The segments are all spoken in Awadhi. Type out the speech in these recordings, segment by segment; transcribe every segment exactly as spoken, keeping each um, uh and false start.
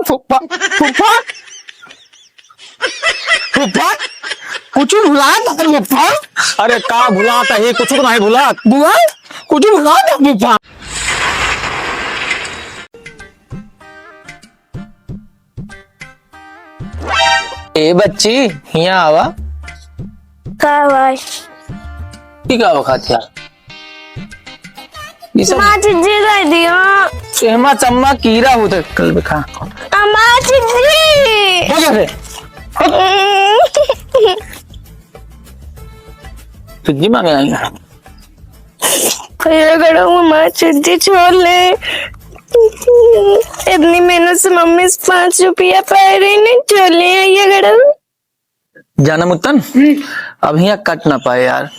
फुफ्फा, फुफ्फा, फुफ्फा, कुछ भुलात है फुफ्फा? अरे का भुलात है, कुछ तो नहीं भुलात। बुआ, कुछ भुलात है फुफ्फा? ए बच्ची, हियाँ आवा। का भाई? ई का बखात यार? ई सब माँ चिज्जी दे दियो। एहमा चम्मा कीड़ा होत है, कल बखा। अम्मा चिज्जी। हो गया रे। चिज्जी मांगे आएंगे। ये गड़ऊ माँ चिज्जी छोड़ ले। इतनी मेहनत से मम्मी से पाँच रुपया पाए रही, नहीं छोड़ ले ये गड़ऊ। जाना मुत्तन, अब हियाँ कट ना पाए यार।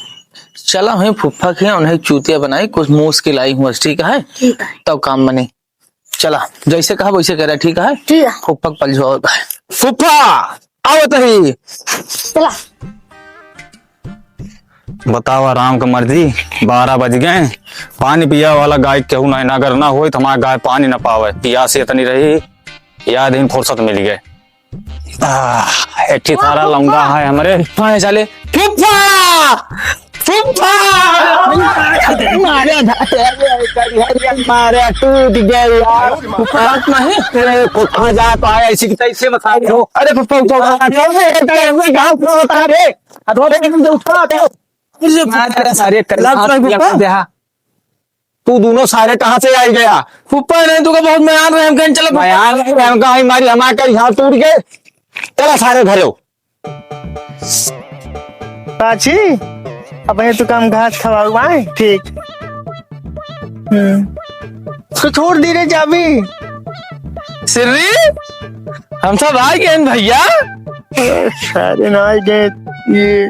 चला हुई फुफ्फा के हियाँ उन्हें चूतिया बनाई, कुछ मुश्किल आई हुआ, ठीक है? ठीक है। तब काम बनी। चला, जैसे कहा वैसे करा, ठीक है? ठीक है। फुफ्फा के पलझोल बा। फुफ्फा, आवत ही। चला। बतावा राम के मर्जी, बारह बज गए, पानी पिया वाला गाय केहू नहीं, ना अगर ना होई तो हमार गाय पानी ना पावे, पियास इतनी रही, या दिन फुर्सत मिल गए। आह, एक ठे सारा लौंडा है हमरे। फुफ्फा है साले। फुफ्फा! फुफ्फा! मारे, मारे, टूट गए यार। फुफ्फा नहीं? अरे, फुफ्फा जात है, ऐसी की तैसी मत आ रहे हो। अरे, फुफ्फा, उठो, उठो, उठो, उठो, उठो, उठो, उठो, अरे, उठा, उठा, उठा। अरे, फुफ्फा। अरे, कर, लात नहीं, फुफ्फा। दे, हाँ। तू दोनों सारे कहाँ से आई गया? फुफ्फा नहीं, तू का बहुत मयान रहे, हम कहीं चला। मयान रहे, हम कहीं मारी, हमारे कहीं हाथ टूट गए। चला सारे घरे हो। पाछी, अब ये तो काम घास खवाऊ आए, ठीक। हम्म। तो छोड़ दी रे चाबी। सिर्री, हम सब आ गए हैं भैया। अरे सारे ना आ गए, ये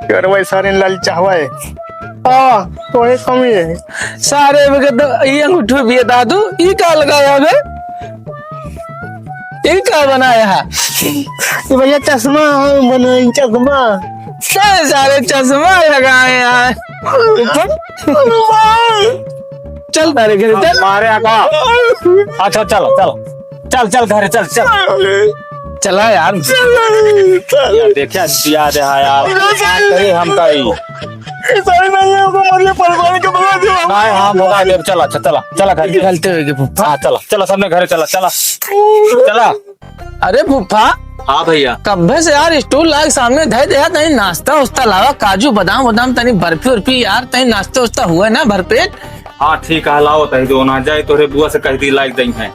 करवाई सारे ललचावा है। आ, तोहे कमी है। सारे बगैर तो ये अंगूठो भी है दादू, ये का लगाया बे? ये का बनाया है? ये भैया चश्मा है, बनाई चश्मा। सारे, सारे चश्मा लगाए हैं। चल तारे घरे चल। मारे आका। अच्छा, चलो, चलो। चल, चल घरे, चल, चल। चला यार। चल, चल। यार, देखिया, याद है यार। अरे, हम का ही। ऐसा ही नहीं है, हमको मरिए परेशान के बगैर जो हम नहीं, हाँ, भगा दे, चला, अच्छा, चला, चला घरे। गलती हो गई, फुफ्फा। हाँ, चला, चला, सबने घरे चला, चला। चला। अरे फुफ्फा। हाँ भैया। कब्बे से यार स्टूल लाग सामने धै दे, तनी नाश्ता उस्ता लावा, काजू बादाम वादाम, तनी बर्फी उर्फी यार, तनी नाश्ता उस्ता हुआ ना भरपेट। हाँ ठीक है, लाओ तही दो ना जाए, तोरे बुआ से कह दी लाग दई है।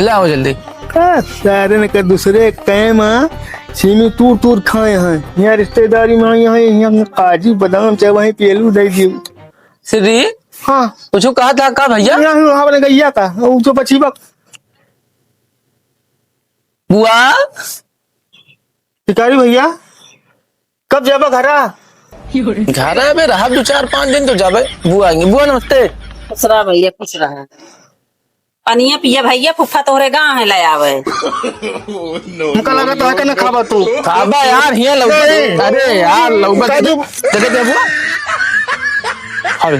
लाओ जल्दी। का सारे ने कर दूसरे कैम आ, छीमी तूर तूर खाए हैं। यहाँ रिश्तेदारी में आई हैं, यहाँ काजू बादाम चाहे वहीं पेलू दे दियो। श्री? हाँ। कुछ कहा था का भैया? यहाँ, यहाँ अपने गैया का, वो जो बची बा। बुआ? भिखारी भैया, कब जाबा घरा? घरा में रहा दो चार पाँच दिन तो जाबे। बुआ आएंगे। बुआ नमस्ते। खुश रहा भैया, खुश रहा। पनिया पिया भैया, फुफ्फा तोहरे गाँव है ले आवे। हमका लगा तो है कि ना खाबा तू। खाबा यार, हियाँ लौका। अरे यार, लौका काजू। देखे दे बुआ। अरे।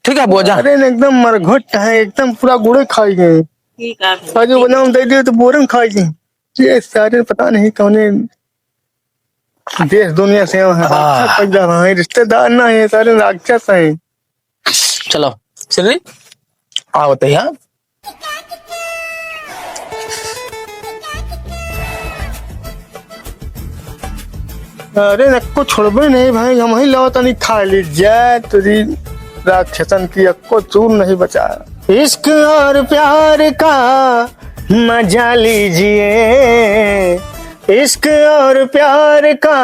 ठीक है, बुआ जा। अरे, एकदम मरघट है, एकदम पूरा गुड़े खाई गए। ठीक है। काजू बादाम दे दिए तो बोरन खाई गए। ये सारे पता नहीं कौने देश दुनिया से हैं, हाँ। राक्षस पैदा हुए हैं, रिश्तेदार ना है, सारे राक्षस हैं। चलो, चलिए, आओ तो यहाँ। अरे, नको छोड़बे नहीं भाई, हम ही लाओ तनी खा ली जाए, तेरी राक्षसन की अक्को चूर नहीं बचा। इश्क और प्यार का मजा लीजिए, इश्क और प्यार का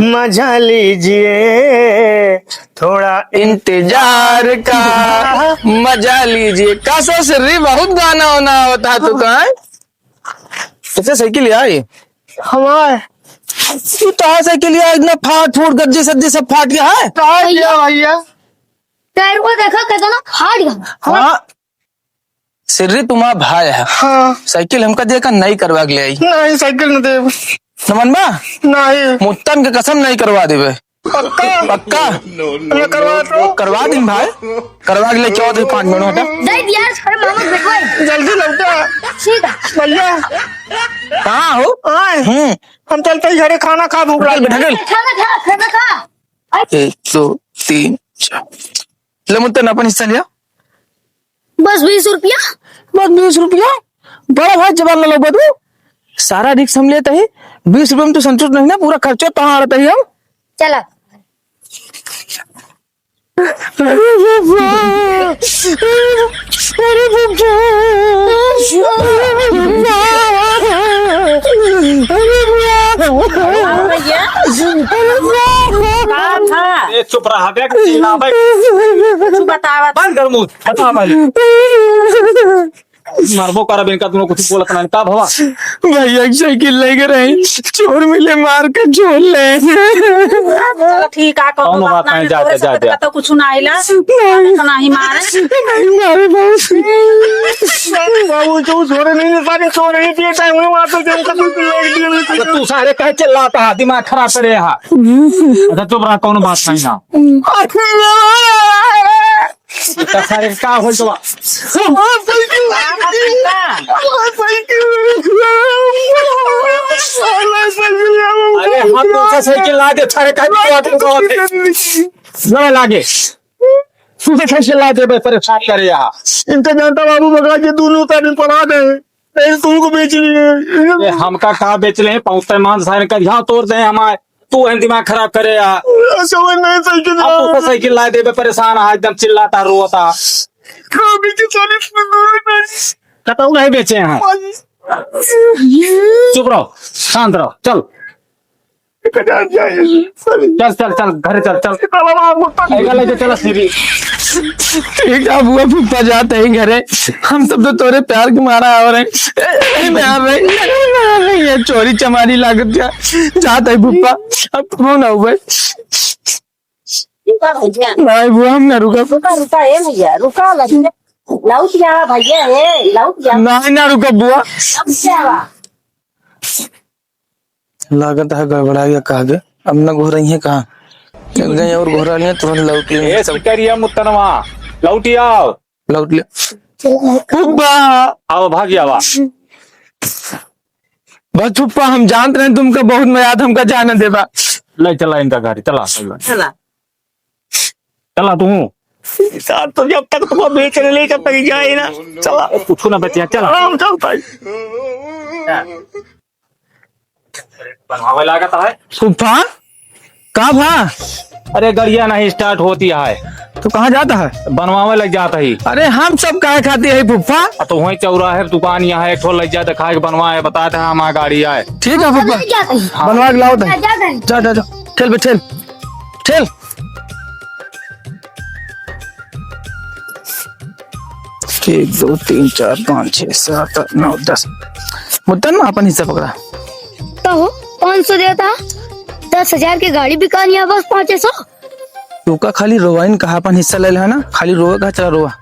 मजा लीजिए, थोड़ा इंतजार का मजा लीजिए। कैसा सिर्री, बहुत गाना होना होता है तू का, हैं? कैसे साइकिल यार ये? हमार। तू तो साइकिल यार इतना फाट फूट गद्दी सद्दी सब फाट गया है। फाट गया भैया। टायर को देखा कितना फाट गया। हाँ। सिर्री तुम्हारा भाई है। हाँ। साइकिल हमका देकर नई करवा के ले आई। नहीं, साइकिल न देब। न मनबा? नहीं। मुत्तन के कसम नहीं करवा देबे। पक्का? पक्का। No, no, करवा दो। करवा दिन भाई, करवा के लेके आओ तो पाँच मिनट में, हटा। दे दिया, अरे मामा, बैठो। जल्दी लौटा। ठीक है। भैया। कहाँ हो? आए। हम्म। हम चलते ही घरे, खाना खा, भूख लगी। बैठा, बैठा। खाना खा, खाना खा। एक, दो, तीन, चार। ले मुत्तन, अपन हिस्सा लिया। बस बीस रुपया? बस बीस रुपया? बड़ा भाई जबान ना लगवा तू। सारा रिस्क हम लेते ही, बीस रुपया में तू संतुष्ट नहीं ना, पूरा खर्चा तो हारते ही हम। चला। अरे बाबा, अरे बाबा, अरे बाबा, अरे बाबा। का था? ए, चुप रहा बे, कुछ ना बे। कुछ बतावा। बंद कर मुंह, बता बे। मरबो करब इनका दोनों, कुछ बोलत ना, का भवा? भैया के साइकिल लेके रही, चोर मिले, मार के छोड़ ले। चलो ठीक है, कौनो कौनो बात बात नहीं, नहीं, जा, तोरे जा, से जा। तो कुछ ना आइला, नहीं। तो नहीं मारे। नहीं मारे बाबू। बाबू, जो छोरे नहीं, सारे छोरे ही पिए टाइम में मारते थे, उनका कोई पिल्ला एक दिन नहीं तो तू सारे कहे चिल्लाता है, दिमाग खराब करे है। अच्छा चुप रहा, कौनो बात नहीं ना। इतना सारे का होल तो? अरे हम तो साइकिल ला दे, थारे का तो आदमी का होते। लड़े लागे। तू तो साइकिल ला दे, भाई परेशान करे यार। इनका जानता बाबू भगा के दोनों का दिन पढ़ा दे। नहीं, तुमको बेच लिए। ए, हमका का बेच ले? पहुंचते मान सारे का यहाँ तोड़ दे हमारे। तू है दिमाग खराब करे यार। अच्छा, वो नहीं साइकिल अब तो साइकिल ला दे, बे परेशान है, एकदम चिल्लाता, रोता। कभी के सारे सुंदर नहीं। कतऊ नहीं बेचे हैं। चुप रहो, शांत रहो, चल। चल, चल, चल, घरे चल, चल। सीधा बाबा, हम तो ऐसा लेके चला सीधी। ठीक है बुआ, फूफा जाते ही घरे। हम सब तो तोरे प्यार के मारा आ रहे हैं। ए, ए, में आ रहे हैं, में आ रहे हैं। चोरी चमारी लागत का। जाते ही फूफा, अब कौन आऊ भाई? रुका भैया। नहीं बुआ, हम ना रुका। रुका, रुका, ए भैया, रुका, लौट जा भैया, ए, लौट जा। नहीं ना रुका बुआ। लौट जा। लागत है गड़बड़ा गया कहाँ गे? अब न घोरइहैं कहाँ? चल गए और घोरा लिए, तुरंत लौट लिए। ए, सिकरिया मुतनवा, लौट आओ। लौट ले। फुब्बा। आओ, भाग आवा। बस फुब्बा, हम जानत रहे तुमका बहुत मजा आत, हमका जाए न देबा। ले चला इनका गाड़ी, चला, चला। चला। चला तू। साथ तो जब तक तुमको बेच ले, जब तक जाए ना। चला। कुछ ना बचिया, चला। आराम से चलता है। बनवावे लागत है। फूफा, का भा? अरे, गड़िया नहीं start होती है। तो कहाँ जाता है? बनवावे लग जाता है। अरे, हम सब काहे खाती है फूफा? आ, तो वहीं चौराहे पे दुकान यहाँ एक ठो लग जाता, खाए के बनवाए, बताते हैं हमारा गाड़ी आए। ठीक है फूफा, लग जाता है। हाँ। बनवा के लाओ तो। लग जाता है। जा, जा, जा, ठेल पे ठेल, ठेल। एक, दो, तीन, चार, पाँच, छः, सात, आठ, नौ, दस। मुत्तन, अपन हिस्सा पकड़ा। तो हो, पाँच सौ देता, दस हजार के गाड़ी बिकानी है, बस पाँच सौ। तू का खाली रोवाइन कहा, अपन हिस्सा ले लेना, खाली रोवा कहा, चला रोवा।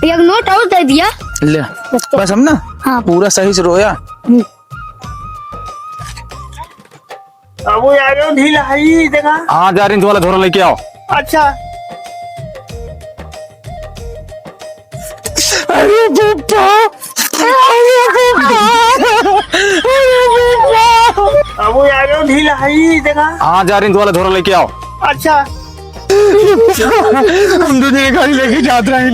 एक नोट और दे दिया। ले, बस हम ना हाँ। पूरा सही से रोया। हम्म। अब वो यार, वो ढीला है, ये देखा। हाँ, जा रही वाला झोला लेके आओ। अच्छा। अरे पप्पा, अरे पप्पा, अरे पप्पा। अब वो यार, वो ढीला है, ये देखा। हाँ, जा रही वाला झोला लेके आओ। अच्छा। हम दो जने गाड़ी लेके जात रहे,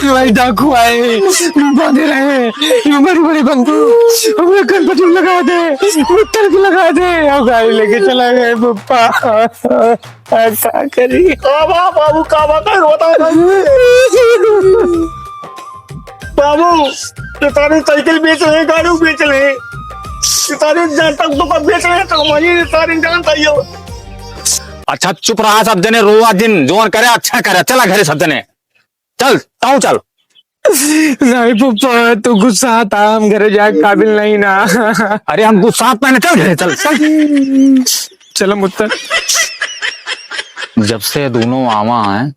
भाई डाकू आए, बांधे रहे, बड़ी बड़ी बंदूक, हमरे कनपटी में लगा दे, मित्तल के लगा दे, और गाड़ी लेके चला गए पप्पा। अब का करी? काबा बाबू, काबा कर, बताओ भाई। बाबू, ये सारे साइकिल बेच रहे, गाड़ी बेच रहे, ये सारे जहाँ तक दुकान बेच रहे, तो हमारी ये सारे जानता ही हो। अच्छा, चुप रहा सब जने, रोवा जिन, जोन करे, अच्छा करे, चला घरे सब जने, चल, ताऊ चल। नहीं पप्पा, तू गुस्सा था, हम घरे जाए काबिल नहीं ना। अरे, हम गुस्सा पहने, चल घरे, चल, चल। चलो मुत्तन। जब से दोनों आवा हैं,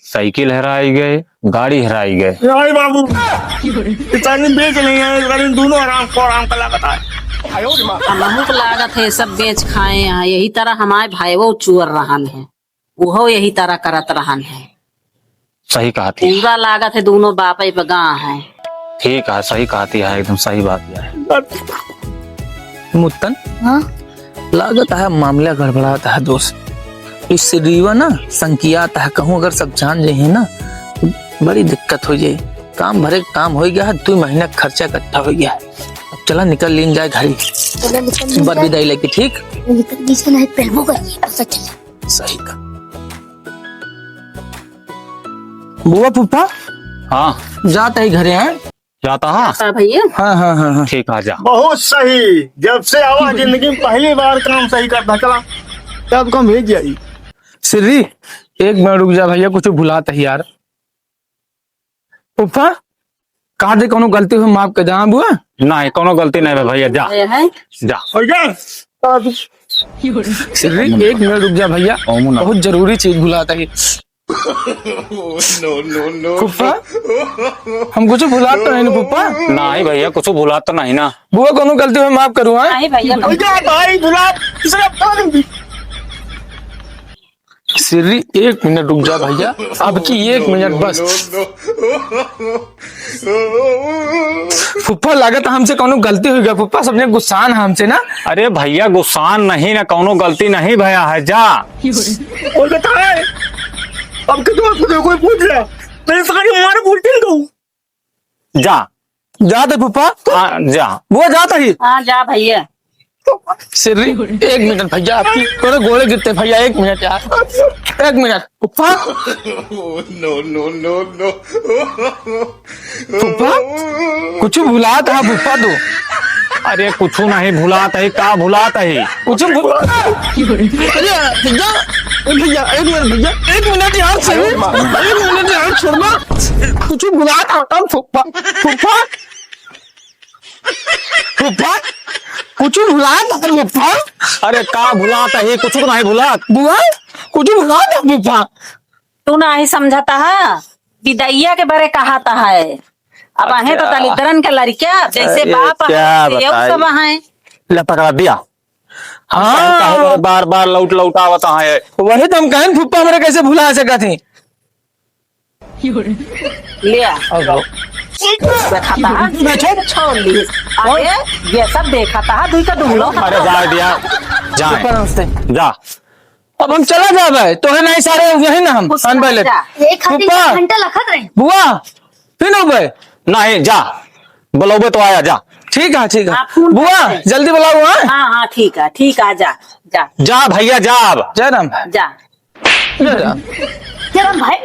साइकिल हेराई गए, गाड़ी हेराई गए। राय बाबू, इतनी बेच नहीं है, इतनी दोनों आराम को आराम का लागत है। हमहू के लागत है, सब बेच खाए हैं। यही तरह हमारे भाईवो चुअर रहन है, उहो यही तरह करत रहन है। सही कहत ही। पूरा लागत है, दोनों बापे पे गां है। ठीक है, सही कहत ही, एकदम सही बात है। मुत्तन, हाँ? लागत है मामला गड़बड़ात है दोस्त। ई सिर्रीवा ना संकियात है, कहूँ अगर सब जान जाइहैं ना, बड़ी दिक्कत होइ जाई। काम भरे काम होइ गया है, दुइ महीना क खर्चा इकट्ठा होइ गया है। अब चला निकल लीन जाए घरी। चला निकल लीन जाए। बद बिदाई लेके, ठीक? निकल लीन जाए, नहीं पेलबो करिए, पता चले। सही का। बुआ फूफा? हाँ। जात ही घरे, हाँ? जात हा? हाँ भैया। हाँ, हाँ, हाँ, हाँ। ठीक है, जा। बहुत सही, जब से आवा जिंदगी में पहली बार काम सही करता। चला, तब कम भेज जाई। सिर्री, एक मिनट रुक जा भैया, कुछ भुलात ही यार। फूफा, कहा दे कौनो गलती हुई माफ कर दे, हाँ बुआ? नहीं, कौनो गलती नहीं बा भैया, जा। ये है? जा। भैया, सिर्री, एक मिनट रुक जा भैया, ओमू ना। बहुत जरूरी चीज भुलात ही। फूफा, हम कुछ भुलात तो नहीं ना फूफा? नहीं भैया, कुछ भुलात तो नहीं ना। बुआ, कौनो गलती हुई माफ करू, हाँ? नहीं भैया, नहीं। भैया, भाई, भुला, दूसरा फोन भी। सिर्री, एक मिनट रुक जा भैया, अब की एक मिनट बस। फूफा, लागत हमसे कौनो गलती हुई गया फूफा, सबने गुस्सान है हमसे ना। अरे भैया, गुस्सान नहीं ना, कौनो गलती नहीं भया है, जा। और बताए, अब के दोस्त को कोई पूछ ले, तेरे सारे मार बोलते हैं तो। जा। जात ही फूफा? हाँ, जा। बुआ, जात ही? हाँ, जा भैया। सिर्री, एक मिनट भैया, आपकी तोरे गोड़े गिरते भैया, एक मिनट यार, एक मिनट। फूफा? फूफा, कुछ भुलात हा फूफा तू? अरे कुछ नहीं भुलात ही, का भुलात ही? कुछ भु-, अरे भैया, ए भैया, एक मिनट भैया, एक मिनट यार, सही, एक मिनट यार, छोड़ना। कुछ भुलात हा फूफा, फूफा, फूफा, कुछ भुलात हा फूफा। अरे का भुलात ही, कुछ तो नहीं भुलात। बुआ, कुछ भुलात हा फूफा। तू नाही समझत हा, बिदैया के बरे कहत है। अब अच्छा। आहे तो दलिद्रन के लड़किया, जैसे अरे, बाप क्या है, वैसे बताई? सब है। ले पकड़ा दिया। हाँ। काहे बार बार लौट लौट आवत है? वही तो हम कहन, फूफा हमरे कैसे भुला सकत ही? ले आ। अब देखा था, बैठे। छोड़ ली। अरे, ये सब देखा था, दुई का दुगलो। अरे, जा दिया, जा। फूफा नमस्ते। जा। अब हम चला जाबे, तोहे नहीं सारे यही ना हम, खुश रह जा। एक हाथी फूफा। घंटा लखत रहे। बुआ, फिर हो बे? नहीं, जा। बुलाबे तो आया, जा। ठीक है, ठीक है। आप फोन बुआ, करते। जल्दी बुलाओ, हाँ? हाँ, हाँ, ठीक है, ठीक है, जा, जा। जा भैया, जा अब। जय राम। जा। जय राम। जय राम भाई।